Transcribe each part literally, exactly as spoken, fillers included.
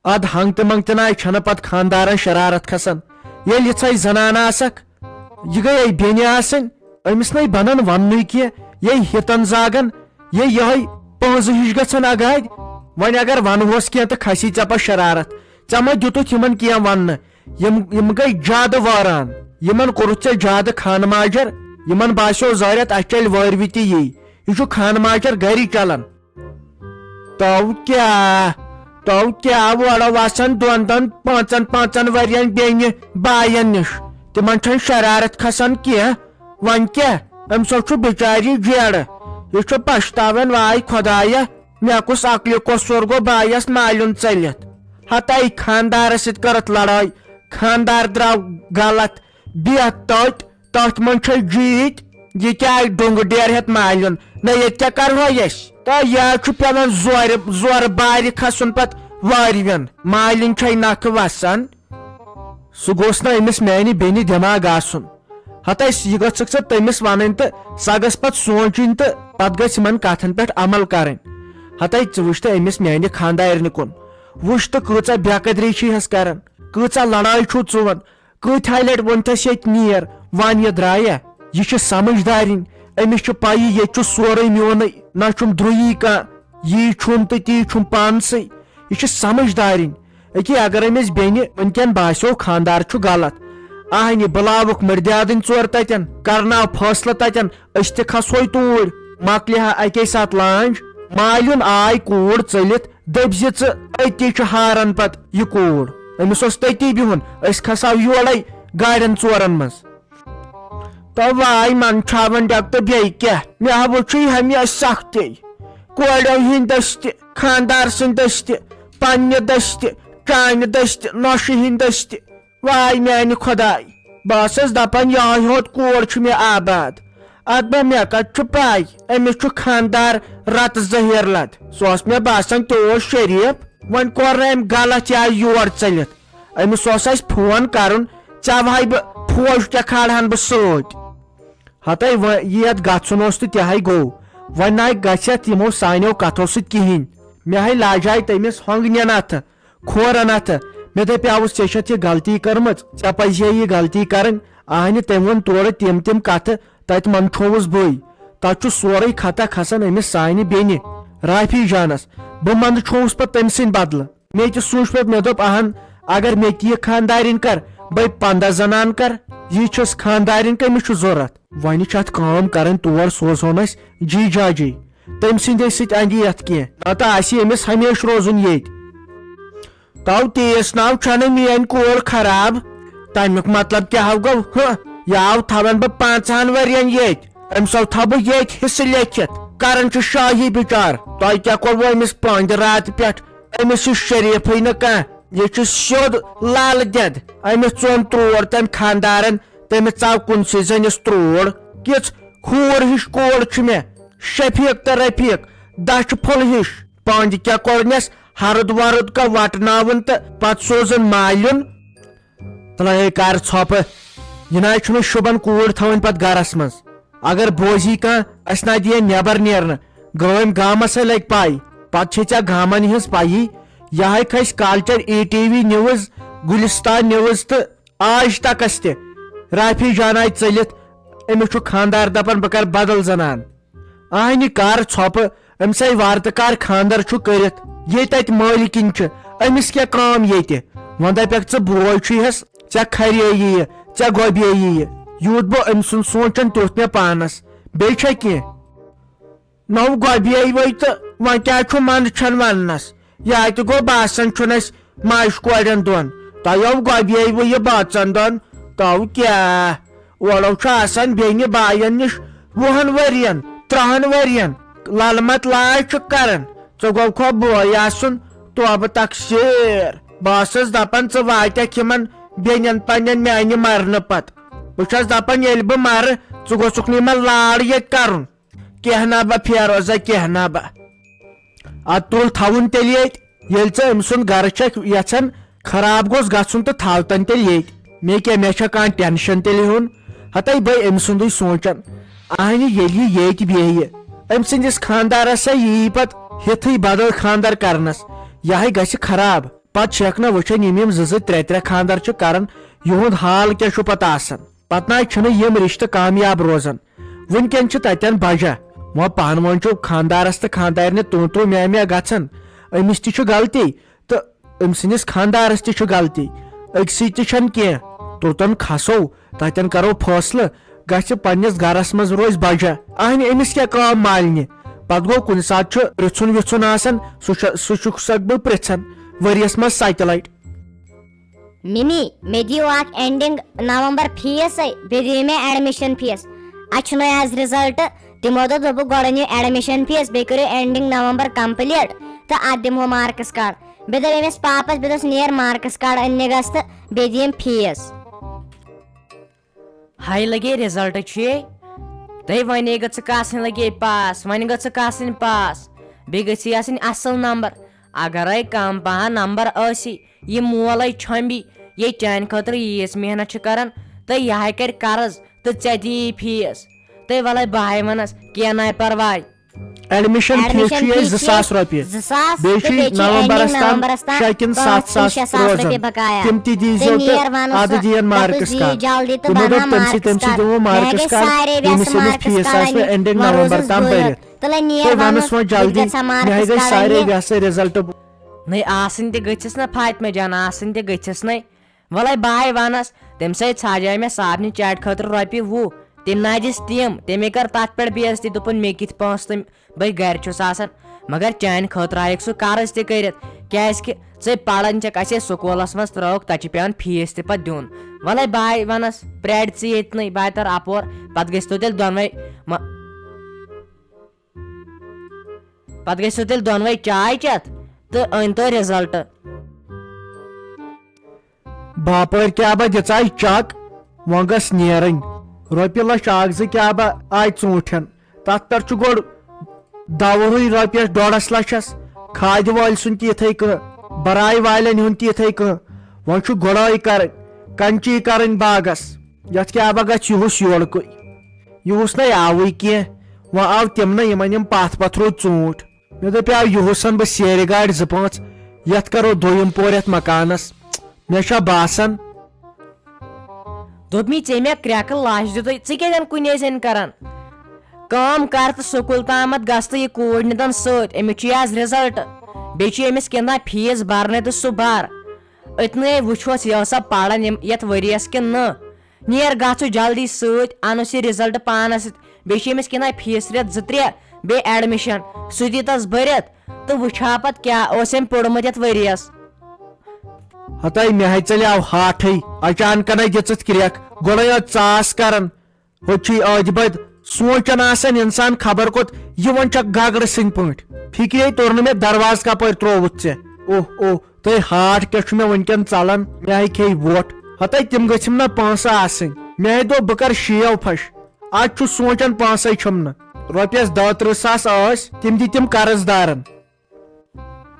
اد ہنگ تہٕ منگ تہِ ناے چھنہٕ پتہٕ خاندارن شرارت کھسان۔ ییٚلہِ یِژھے زنانہٕ آسکھ، یہِ گٔیے بیٚنہِ آسٕنۍ، أمِس نے بنن وننُے کینٛہہ، یے ہِتن زاگن، یے یِہوٚے پٲنٛزٕ ہِش گژھن اگادِ۔ وۄنۍ اگر ونہوس کینٛہہ تہٕ کھسی ژےٚ پتہٕ شرارت۔ ژےٚ ما دیُتُتھ یِمن کینٛہہ وننہٕ؟ یِم، یِم گٔے زیادٕ وٲران۔ یِمن کوٚرُتھ ژےٚ زیادٕ خانہٕ ماجر۔ یِمن باسیو ظٲہرت اسہِ چلہِ وٲروِ تہِ یی۔ یہِ چھُ خانہٕ ماجر گری چلان۔ تو کیٛاہ، تو کیٛاہ وۄڑو آسان دۄن دۄن پانٛژن پانٛژن ؤرین بیٚنہِ باین نِش؟ تِمن چھنہٕ شرارت کھسان کینٛہہ۔ وۄنۍ کیٛاہ؟ أمۍ سا چھُ بِچاری جیڑٕ۔ یہِ چھُ پشتاوان، واے خۄدایا، مےٚ کُس عقلہِ قصوٗر گوٚو بایس مالیُن ژٔلِتھ۔ ہتے خاندارس سۭتۍ کٔرٕتھ لڑٲے، خاندار درٛاو غلط، بیٚہہ تٔتۍ، تتھ منٛز چھے جیٖتۍ، یہِ کیٛاہ ڈوٚنٛگہٕ ڈیر ہٮ۪تھ مالیُن؟ نہ ییٚتہِ کیٛاہ کرہو أسۍ؟ تہٕ یا چھُ پٮ۪وان زورِ، زورٕ بارِ کھسُن پتہٕ وارِوٮ۪ن۔ مالِنۍ چھے نکھٕ وسان۔ سُہ گوٚژھ نہٕ أمِس میانہِ بیٚنہِ دٮ۪ماغ آسُن۔ ہتس یہِ گٔژھکھ ژٕ تٔمِس ونٕنۍ تہٕ سۄ گٔژھ پتہٕ سونٛچٕنۍ تہٕ پتہٕ گٔژھ یِمن کتھن پٮ۪ٹھ عمل کرٕنۍ۔ ہتے ژٕ وٕچھ تہٕ أمِس میانہِ خاندارنہِ کُن۔ وٕچھ تہٕ کۭژاہ بے قدری چھِ ہس کران، کۭژاہ لڑٲے چھُو ژٕ وَن۔ کۭتۍ ہاے لٹہِ ووٚنتھس ییٚتہِ نیر، وَن یہِ درٛایہ۔ یہِ چھِ سمجھدارِنۍ، أمِس چھِ پَیی ییٚتہِ چھُ سورُے میونُے، نہ چھُم درٛویی کانٛہہ، یی چھُم تہٕ تی چھُم پانسٕے۔ یہِ چھِ سمجھدارِنۍ۔ أکے اگر أمِس بیٚنہِ وٕنکٮ۪ن باسیو خاندار چھُ غلط، اہنہِ بُلاوُکھ مٔردیادٕنۍ ژور تتٮ۪ن، کرناو فٲصلہٕ تتٮ۪ن، أسۍ تہِ کھسہوے توٗرۍ، مۄکلہِ ہا اکے ساتہٕ لانج۔ مالیُن آے کوٗر ژٔلِتھ، دٔپۍ زِ ژٕ أتی چھُ ہاران پتہٕ یہِ کوٗر۔ أمِس اوس تٔتی بِہُن، أسۍ کھسہو یورے گاڑٮ۪ن ژورن منٛز۔ تو واے منٛدچھاوان ڈٮ۪کہٕ تہٕ بیٚیہِ کیٛاہ؟ مےٚ ہا وُچھُے ہمیشہٕ سختی۔ کورٮ۪و ہِنٛدۍ دٔسۍ تہِ، خانٛدار سٕنٛدۍ دٔسۍ تہِ، پننہِ دٔسۍ تہِ، چانہِ دٔسۍ تہِ، نۄشہِ ہِنٛدۍ دٔسۍ تہِ۔ واے میانہِ خۄداے، بہٕ ٲسٕس دپان یہے ہوت کور چھُ مےٚ آباد۔ ادٕ بہ مےٚ کتہِ چھُ پاے أمِس چھُ خاندار رتہٕ زہیر لد۔ سُہ اوس مےٚ باسان تہِ اوس شریف، وۄنۍ کوٚر نہٕ أمۍ غلط یا یور ژٔلِتھ۔ أمِس اوس اسہِ فون کرُن، ژےٚ وہے بہٕ فوج کیٛاہ کھالہن بہٕ سۭتۍ۔ ہتے وۄنۍ یتھ گژھُن اوس تہٕ تہِ ہے گوٚو، وۄنۍ ناے گژھِ اتھ یِمو سانیو کتھو سۭتۍ کہیٖنۍ۔ مےٚ ہے لاجاے تٔمِس ہۄنٛگ نٮ۪ن اتھٕ۔ کھورن اتھٕ۔ مےٚ دپیاوُس، ژےٚ چھتھ یہِ غلطی کٔرمٕژ، ژےٚ پزِ ہے یہِ غلطی کرٕنۍ۔ اہنہِ، تٔمۍ ووٚن تورٕ تِم تِم کتھٕ، تتہِ منٛدچھووُس بٕے۔ تتھ چھُ سورُے خطا کھسان أمِس سانہِ بیٚنہِ، رافی جانس۔ بہٕ منٛدچھووُس پتہٕ تٔمۍ سٕنٛدِ بدلہٕ۔ مےٚ تہِ سوٗنچ پتہٕ، مےٚ دوٚپ، اہن، اگر مےٚ تہِ یہِ خانٛدارِنۍ کر، بے پنٛداہ زنان کر، یہِ چھس خانٛدارِنۍ کٔمِس چھُ ضروٗرت؟ وۄنۍ چھِ اتھ کٲم کرٕنۍ، تور سوزہون أسۍ جی جاجی، تٔمۍ سٕنٛدے سۭتۍ اندِ یتھ کینٛہہ، نتہٕ آسہِ أمِس ہمیشہٕ روزُن ییٚتہِ۔ تو تیس ناو چھنہٕ میٲنۍ کول خراب۔ تمیُک مطلب کیٛاہ گوٚو؟ ہہ، یہِ آو تھاون بہٕ پانٛژہن ؤرین ییٚتۍ۔ أمۍ سو تھاو بہٕ ییٚتۍ حصہٕ لیکھِتھ۔ کران چھُ شاہی بِچار۔ تۄہہِ کیٛاہ کوٚروٕ أمِس پانٛدِ راتہٕ پٮ۪ٹھ؟ أمِس چھُ شریٖفٕے نہٕ کانٛہہ۔ یہِ چھُ سیوٚد لالہٕ دٮ۪د۔ أمِس ژون ترٛوٹ تٔمۍ خانٛدارن، تٔمِس ژاو کُنسٕے زٔنِس ترٛوٹ۔ کِژھ ہوٗر ہِش کول چھِ مےٚ۔ شفیق تہٕ رفیق، دَچھِ پھوٚل ہِش۔ پانٛدِ کیٛاہ کوٚرنس ہرُد ورُد کا وٹناوُن تہٕ پتہٕ سوزُن مالیُن۔ تہٕ لگے کر ژھۄپہٕ۔ یہِ نہ چھُنہٕ شوٗبان کوٗر تھاوٕنۍ پتہٕ گرس منٛز۔ اگر بوزی کانٛہہ، اسہِ نہ دِیہِ نٮ۪بر نیرنہٕ۔ گٲمۍ گامس ہے لگہِ پاے۔ پتہٕ چھے ژےٚ گامن ہٕنٛز پایی۔ یہِ ہے کھسہِ culture A T V news, Gulistan news تہٕ آج تکس تہِ۔ رافی جان آیہِ ژٔلِتھ۔ أمِس چھُ خانٛدار دپان، بہٕ کرٕ بدل زنان۔ اہنہِ کر ژھۄپہٕ، أمۍ سٕے وارٕ تہٕ کر خانٛدر چھُ کٔرِتھ، ییٚتہِ اتہِ مٲلکِنۍ چھِ، أمِس کیٛاہ کٲم ییٚتہِ؟ وۄنۍ دپکھ ژٕ بوے چھُے ہس، ژےٚ کھرییی یہِ، ژےٚ گۄبییی یہِ۔ یوٗت بہٕ أمۍ سُنٛد سونٛچان تیُتھ مےٚ پانس۔ بیٚیہِ چھا کینٛہہ؟ نو گۄبییوٕے تہٕ وۄنۍ کیٛاہ چھُ منٛدچھان وننس؟ یا تہِ گوٚو باسان چھُنہٕ اسہِ ماجہِ کورٮ۪ن دۄن۔ تۄہہِ آو گۄبیوٕے یہِ بٲژن دۄن۔ تو کیٛاہ؟ اورو چھُ آسان بیٚنہِ باین نِش وُہن ؤرین، ترٛہن ؤرین۔ للمت لاج چھُ کران۔ ژٕ گوٚو کھو بوے آسُن توبہٕ تقصیر۔ بہٕ ٲسٕس دپان ژٕ واتکھ یِمن بیٚنٮ۪ن پننٮ۪ن میانہِ مرنہٕ پتہٕ۔ بہٕ چھَس دپان ییٚلہِ بہٕ مرٕ، ژٕ گوٚژھُکھ نہٕ یِمن لاڑ ییٚتہِ کرُن۔ کینٛہہ نہ با فیروزہ، کینٛہہ نہ با۔ ادٕ تُل تھاوُن تیٚلہِ ییٚتہِ۔ ییٚلہِ ژٕ أمۍ سُنٛد گرٕ چھکھ یژھان خراب گوٚژھ گژھُن تہٕ تھاو تن تیٚلہِ ییٚتہِ۔ مےٚ کیٛاہ، مےٚ چھا کانٛہہ ٹینشن تیٚلہِ ہیوٚن؟ ہتے بے أمۍ سُنٛدُے سونٛچان۔ اہنہِ ییٚلہِ یہِ ییٚتہِ بیٚہہِ، أمۍ سٕنٛدِس خانٛدارس سا یی پتہٕ ہیٚتھٕے بدل خانٛدر کرنس، یہِ ہے گژھِ خراب۔ پتہٕ چھکھ نہ وٕچھان یِم یِم زٕ زٕ ترٛےٚ ترٛےٚ خاندار چھِ کران، یِہُنٛد حال کیٛاہ چھُ پتہٕ آسان۔ پتہٕ نہ چھِنہٕ یِم رشتہٕ کامیاب روزان۔ وٕنکٮ۪ن چھِ تتٮ۪ن بجا، وۄنۍ پانہٕ ؤنۍ چھُ خاندارس تہٕ خاندارنہِ تو تو مےٚ مےٚ گژھان۔ أمِس تہِ چھُ غلطی تہٕ أمۍ سٕنٛدِس خاندارس تہِ چھُ غلطی۔ أکسٕے تہِ چھَنہٕ کینٛہہ۔ توٚتن کھسو، تتٮ۪ن کرو فٲصلہٕ۔ گژھِ پننِس گرس منٛز روزِ بجا۔ اہنہِ أمِس کیٛاہ کٲم مالنہِ؟ پتہٕ گوٚو کُنہِ ساتہٕ چھُ پرژھُن وِژھُن آسان، سُہ چھُ، سُہ چھُکھ سکھ بہٕ پرژھان ؤریس منٛز سکہِ لٹہِ۔ مِمی، مےٚ دِیِو اکھ ending November fees، بیٚیہِ دِیِو مےٚ admission fees۔ اَسہِ چھُنہٕ آز result، تِمو دوٚپ، دوٚپُکھ، گۄڈٕ أنِو admission fees، بیٚیہِ کٔرِو ending November complete، تہٕ اَتھ دِمہو marks card۔ بیٚیہِ دوٚپ أمِس پاپَس، بیٚیہِ دوٚپُس، "نیر marks card أننہِ گژھ تہٕ بیٚیہِ دِیِم fees۔" ہاے لگے result چھُے، تہٕ وۄنۍ گٔژھٕکھ آسٕنۍ لگے pass، وۄنۍ گٔژھٕکھ آسٕنۍ pass، بیٚیہِ گٔژھی آسٕنۍ اصل number۔ اگرے کم پہن number ٲسی، یہِ مولے چھۄمبی، یے چانہِ خٲطرٕ ییٖژ محنت چھِ کران، تہٕ یہِ ہاے کرِ قرض تہٕ ژےٚ دِیی fees۔ تہٕ ولے بہٕ ہاے ونس، کینٛہہ ناے پرواے۔ Admission fees چھُ یہِ زٕ ساس رۄپیہِ۔ زٕ ساس بیٚیہِ تہٕ چھُ بیٚیہِ چھُ نومبرس ending تام نومبرس تام شےٚ کِنہٕ ستھ ساس پانٛژھ شےٚ ساس روزان۔ رۄپیہِ بقایا۔ تِم تہِ دیٖزیو تہٕ نیر تہٕ ونُس اَدٕ زِ دِیِن دَپُس marks یہِ card۔ جلدی تہٕ تِمو بناو دوٚپ تٔمۍ سٕے، marks تٔمۍ سٕے card۔ دِمو مےٚ marks گٔے card، سارے ییٚمِس ویسہٕ ییٚمِس marks fees card آسہِ وۄنۍ نِنۍ، ending وۄنۍ نومبر روٗزُس تام بہٕ بٔرِتھ۔ یوت۔ تہٕ لے نیر تہٕ ونُس ونُس وۄنۍ بہٕ تہِ جلدی، گژھٕ ہا marks مےٚ ہاے گٔے card سارے اَننہِ۔ ویسہٕ result۔ نَے آسٕنۍ تہِ گٔژھِس نہ فاطمہ جان، آسٕنۍ تہِ گٔژھِس نَے۔ وَلَے بہٕ ہاے وَنَس، تٔمۍ سٕے ژھاجے مےٚ صابنہِ چاٹہِ خٲطرٕ رۄپیہِ وُہ۔ تٔمۍ نہ دِژ تِم، تٔمۍ کٔر تَتھ پٮ۪ٹھ بے عزتی، دوٚپُن، "مےٚ کِتھ پونٛسہٕ تِم، بٔے گَرِ چھُس آسان؟" مگر چانہِ خٲطرٕ آیَکھ سُہ قرض تہِ کٔرِتھ، کیٛازِکہِ ژٕے پَران چھَکھ، اَسے سکوٗلَس منٛز ترٛٲوٕکھ، تَتہِ چھِ پٮ۪وان fees تہِ پَتہٕ دیُن۔ وَلَے بہٕ ہاے وَنَس، پرٛارِ ژٕ ییٚتنٕے، بہٕ ہاے تَرٕ اَپور، پَتہٕ گٔژھۍ تو تیٚلہِ دۄنوَے مَ-، پتہٕ گٔژھِو تیٚلہِ دۄنوَے چاے چٮ۪تھ تہٕ أنۍ تو result۔ باپٲرۍ کیٛاہ با دِژاے چک، وۄنۍ گٔژھ نیرٕنۍ۔ رۄپیہِ لچھ اکھ زٕ کیٛاہ با آے ژوٗنٛٹھٮ۪ن۔ تتھ پٮ۪ٹھ چھُ گۄڈٕ دوہٕے رۄپیس ڈۄڈس لچھس، کھادِ وٲلۍ سُنٛد تہِ یِتھَے کٔنۍ، برایہِ والٮ۪ن ہُنٛد تہِ یِتھَے کٔنۍ۔ وۄنۍ چھُ گُڈٲے کرٕنۍ، کنچی کرٕنۍ باغس۔ یتھ کیٛاہ با گژھِ یُہُس یورکُے۔ یُہُس نے آوٕے کینٛہہ، وۄنۍ آو تِم نہ یِمن یِم پتھ پتھ روٗدۍ ژوٗنٛٹھۍ۔ مےٚ دپیاو یُہُسن بہٕ سیرِ گاڑِ زٕ پانٛژھ، یتھ کرو دوٚیِم پور یتھ مکانس۔ مےٚ چھا باسان۔ دوٚپمی ژےٚ مےٚ کرٛٮ۪کہٕ لچھ دیُتُے، ژٕ کیٛازِ کُنے زٔنۍ کران؟ کٲم کر تہٕ سکوٗل تامتھ گژھ تہٕ یہِ کوٗر نِدن سۭتۍ، أمِس چھُے آز result، بیٚیہِ چھُ أمِس کیٛاہ تام fees برنے تہٕ سُہ بر۔ أتنٕے وٕچھوس یہِ ٲسا پران یِم، یتھ ؤریس کِنہٕ نہٕ۔ نیر گژھو جلدی سۭتۍ، انُس یہِ result پانس سۭتۍ۔ بیٚیہِ چھِ أمِس کیٛاہ تام fees رٮ۪تھ زٕ ترٛےٚ، بیٚیہِ admission۔ سُہ دِتس بٔرِتھ تہٕ وٕچھِ ہا پتہٕ کیٛاہ اوس أمۍ پوٚرمُت یتھ ؤریس۔ ہتاے مےٚ ہے ژلیاو ہاٹھٕے، اچانکنے دِژٕتھ کرٛٮ۪کھ، گۄڈے ٲس ژاس کران۔ ہوٚت چھُے ٲدۍ بٔدۍ سونٛچان آسان انسان خبر کوٚت، یہِ وۄنۍ چھکھ گگرٕ سٕنٛدۍ پٲٹھۍ۔ فکرے توٚر نہٕ مےٚ دروازٕ کپٲرۍ ترووُتھ ژےٚ۔ اوہ اوہ۔ تہٕ ہاٹھ کیٛاہ چھُ مےٚ وٕنکٮ۪ن ژلان؟ مےٚ ہے کھیٚیہِ وۄٹھ۔ ہتے تِم گٔژھِم نہ پونٛسہٕ آسٕنۍ۔ مےٚ ہے دوٚپ بہٕ کرٕ شیو پھش۔ از چھُس سونٛچان پونٛسے چھُم نہٕ۔ رۄپیس دہ ترٕٛہ ساس ٲسۍ، تِم دِتِم قرض دارن۔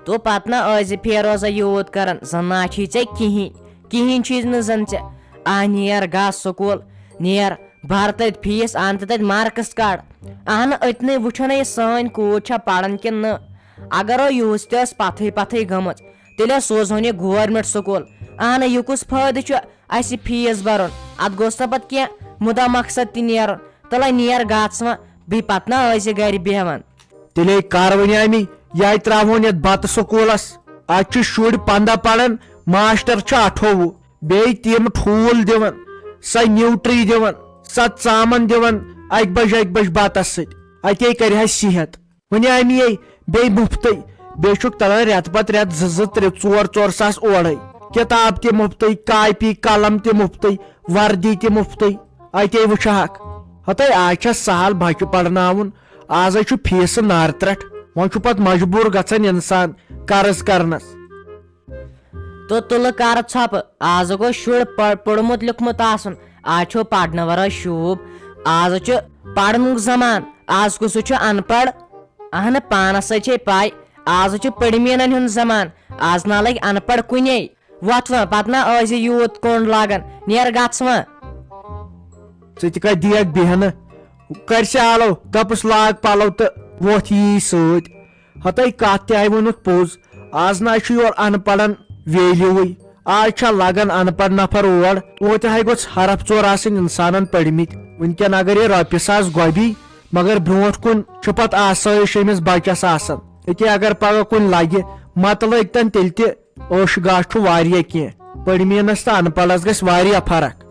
تو پتہٕ نہ ٲسۍ زِ فیروزا یوٗت کران، زن نہ چھُے ژےٚ کِہیٖنۍ، کِہیٖنۍ چھُے نہٕ زن ژےٚ۔ آ نیر گژھ سکوٗل، نیر بر تتہِ fees، ان تہٕ تتہِ marks card۔ اہنہٕ أتنٕے وٕچھو نہ یہِ سٲنۍ کوٗر چھا پران کِنہٕ نہٕ۔ اگر او یوٗس تہِ ٲس پتھٕے پتھٕے گٔمٕژ، تیٚلہِ حظ سوزہون یہِ government سکوٗل۔ اہنہٕ، یہِ کُس فٲیدٕ چھُ اسہِ fees برُن؟ اتھ گوٚژھ نہ پتہٕ کینٛہہ مُدا مقصد تہِ نیرُن۔ تلے نیر گژھ وۄنۍ، بیٚیہِ پتہٕ نہ ٲسۍ یہِ گرِ بیہوان۔ تیٚلے کر وۄنۍ امی، یہِ تراوہون یتھ بتہٕ سکوٗلس۔ اتہِ چھِ شُرۍ پنٛداہ پران، ماسٹر چھُ اَٹھووُہ۔ بیٚیہِ تِم ٹھوٗل دِوان، سۄ نیوٗٹری دِوان، سۄ ژامن دِوان، اکہِ بجہِ، اکہِ بجہِ بتس سۭتۍ۔ اتے کرِ ہا صحت۔ وۄنۍ اَمی بیٚیہِ مُفتٕے، بیٚیہِ چھُکھ تَلان رٮ۪تہٕ پتہٕ رٮ۪تہٕ زٕ زٕ، ترٛےٚ، ژور ژور ساس اورَے۔ کِتاب تہِ مُفتٕے، کاپی قلم تہِ مُفتٕے، وردی تہِ مُفتٕے۔ اَتے وٕچھہَکھ۔ ہَتَے آز چھا سہل بَچہٕ پَرناوُن، آزَے چھُ فیٖسہٕ نارٕ ترٛٹھ۔ وۄنۍ چھُ پتہٕ مجبوٗر گژھان اِنسان قرض کرنَس۔ تو تُلہٕ کر ژھۄپہٕ، آز گوٚو شُر پ-، پوٚرمُت لیوٚکھمُت آسُن، آز چھُ پرنہٕ ورٲے شوٗب، آز چھُ پرنُک زمان، آز کُس چھُ ان پڑھ؟ اہنہٕ، پانس سۭتۍ چھے پاے، آز چھُ پٔرمینن ہُنٛد زمان، آز نہ لگہِ ان پڑھ کُنے۔ وۄتھ وۄنۍ، پتہٕ نہ ٲسۍ یوٗت کوٚنٛڈ لاگان، نیر گژھ وۄنۍ۔ ژٕ تہِ کتہِ دِیکھ بیہنہٕ؟ کرِ سے آلو، دپُس لاگ پلو تہٕ وۄتھ یی سۭتۍ۔ ہتاے کتھ تہِ آیہِ ؤنِتھ پوٚز۔ آز نہ چھُ یورٕ ان پڑھن ویلیوٕے۔ آز چھا لگان ان پڑھ نفر اور، توتہِ ہاے گوٚژھ حرف ژور آسٕنۍ انسانن پٔرمٕتۍ۔ وٕنکٮ۪ن اگر یہِ رۄپیہِ ساس گۄبی، مگر برونٛٹھ کُن چھُ پتہٕ آسٲیِش أمِس بچس آسان۔ أتی اگر پگاہ کُنہِ لگہِ، متہٕ لٲگۍ تن تیٚلہِ تہِ عٲش گاہ چھُ واریاہ کینٛہہ۔ پٔرمینس تہٕ ان پڑھس گژھِ واریاہ فرق۔